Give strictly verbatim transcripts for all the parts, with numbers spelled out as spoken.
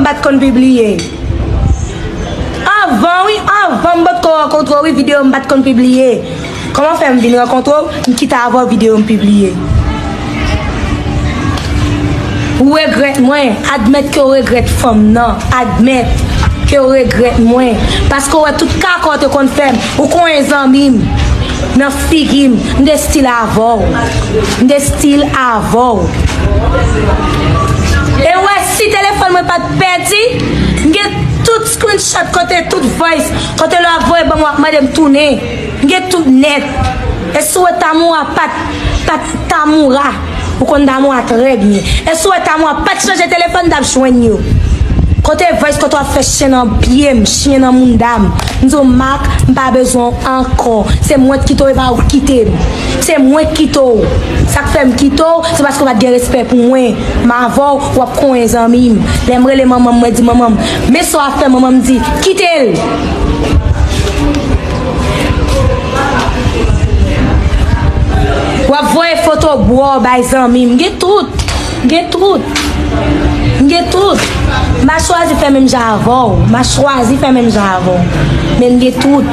M pa t konn pibliye. Anvan, wi, anvan m potko rankontre w, wi, videyo m pa t konn pibliye. Kòman fè m vin rankontre w, m kite avè w videyo m pibliye? Ou regrèt mwen, admèt ke w regrèt fanm nan, admèt ke w regrèt mwen. Paske w wè tout kaka w te konn fè m, ou konyen zanmi m nan figi m, m te still avè w. M te still avè w. E w wè si telefòn mwen pa t pèdi, m gen tout screenshot kote tout voice, kote lè w ap voye ban mwen, w ap mande m tounen. M gen tout nèt. E si w wè Tamoura pa t, pa t Tamoura, ou konn Tamoura trè byen. E si w wè Tamoura pa t chanje telefòn, m t ap jwenn yo. Kote voice, kote w ap fè chen nan pye m, chen nan mounda m. M di w, Mak, m pa bezwen w ankò. Se mwen k kite w, e pa ou k kite m. Se mwen k kite w. Sa k fè m kite w, se paske w pa t gen respè pou mwen. M avè w, w ap konyen zanmi m. Lè m rele manman m, mwen di manman m, men sa w ap fè, manman m di, kite l. W ap voye foto bwè w bay zanmi m. M gen tout. M gen tout. M gen tout. M pa chwazi fè menm jan avè w. M pa chwazi fè menm jan avè w. Men m gen tout.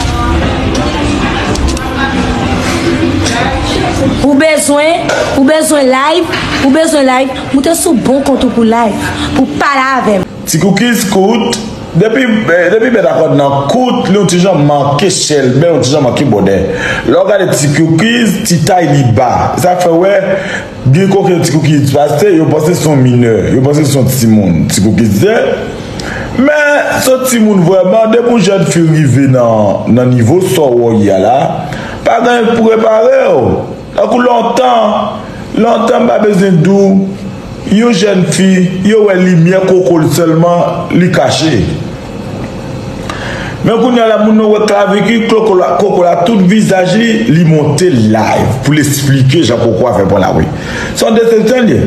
Ou bezwen, ou bezwen live, ou bezwen live, moute sou bon kont ou pou live, pou pale avè m. Ti Cookies kout, depi, eh, depi bèt a kòd nan kout, li yon ti jan manke chèlbè, yon ti jan manke bòdè. Lè w gade Ti Cookies, ti tay li ba. Sa fè w wè, gen kote Ti Cookies pase, yo panse se yon minè, yo panse se yon timoun. Ti Cookies se. Men, se yon timoun vrèman, depi yon jèn fi rive nan, nan nivo sa w ye a la, pa gen pou repare w. Tankou lontan, lontan m pa bezwen di w, yon jèn fi, yo wè limyè koko l sèlman, li kache. Men kounye a la, moun nan wè klaviki, koko la, koko la, tout vizaj li, li monte live pou l esplike jan koko a fè pran lari. Se yon desepsyon l ye.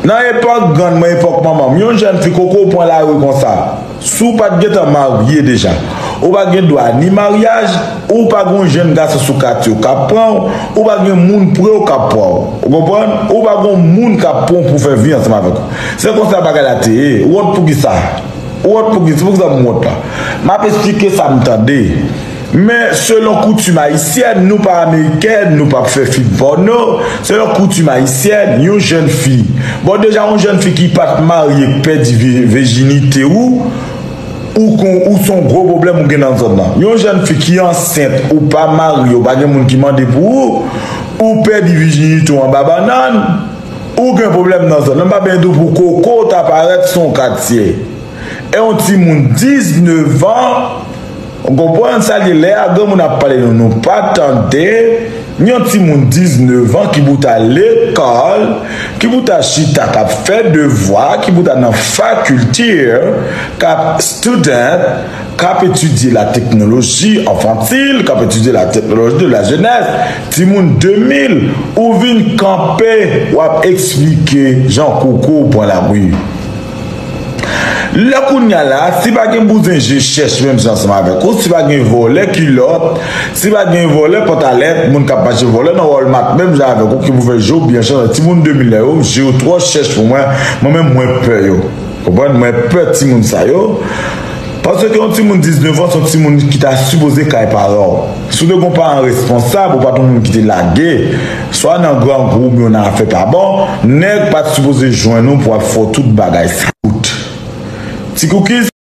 Nan epòk grann mwen, epòk manman m, yon jèn fi koko pran lari konsa. Si w pa t gentan marye deja, ou pa gen dwa ni maryaj, ou pa gen yon jèn gason sou katye w k ap pran w, ou pa gen moun pre w k ap pran w. Ou konprann? Ou pa gen yon moun k ap pran w pou fè vi ansanm avèk ou. Se konsa bagay la te ye. Wont pou kisa? Wont pou kisa? Poukisa m wont la? M ap esplike sa m tande. Men, selon koutim ayisyèn, nou pa amerikèn, nou p ap fè fim pòno. Selon koutim ayisyèn, yon jèn fi, bon, deja, yon jèn fi ki pa t marye, k pèdi vi-, vèjinite ou, ou kon, ou se yon gwo pwoblèm ou gen nan zòn nan. Yon jèn fi ki ansent, ou pa marye, ou pa gen moun ki mande pou ou, ou pèdi vèjinite w anba bannann, ou gen pwoblèm nan zòn nan. M pa bezwen di w pou koko w ta parèt sou yon katye. E yon timoun diznèf an, ou konprann sa l ye lè a, granmoun ap pale nou, nou pa tande. Yon timoun diznèf an ki pou ta lekòl, ki pou ta chita, k ap fè devwa, ki pou ta nan fakilte, k ap student, k ap etidye la teknoloji anfantil, k ap etidye la teknoloji de la jenès, timoun de mil, ou vin kanpe, w ap eksplike jan koko w pran lari. Lè kounye a la, si pa gen bouzen je chèch menm jan ansanm avèk ou, si pa gen vòlè kilòt, si pa gen vòlè pantalèt, moun k ap mache vòlè nan Walmart menm jan avèk ou, ki pou fè je w byen chanje, timoun de mil la yo, je yo twò chèch pou mwen, mwen menm mwen pè yo. Konprann? Mwen pè timoun sa yo. Paske yon timoun diznèf an, se yon timoun ki ta sipoze kay paran w. Si w te gen yon paran responsab, ou pa t yon moun ki te lage, swa nan grangou oubyen w nan afè pa bon, nèg pa t sipoze jwenn ou pou ap fè w tout bagay sa. Ti Cookies.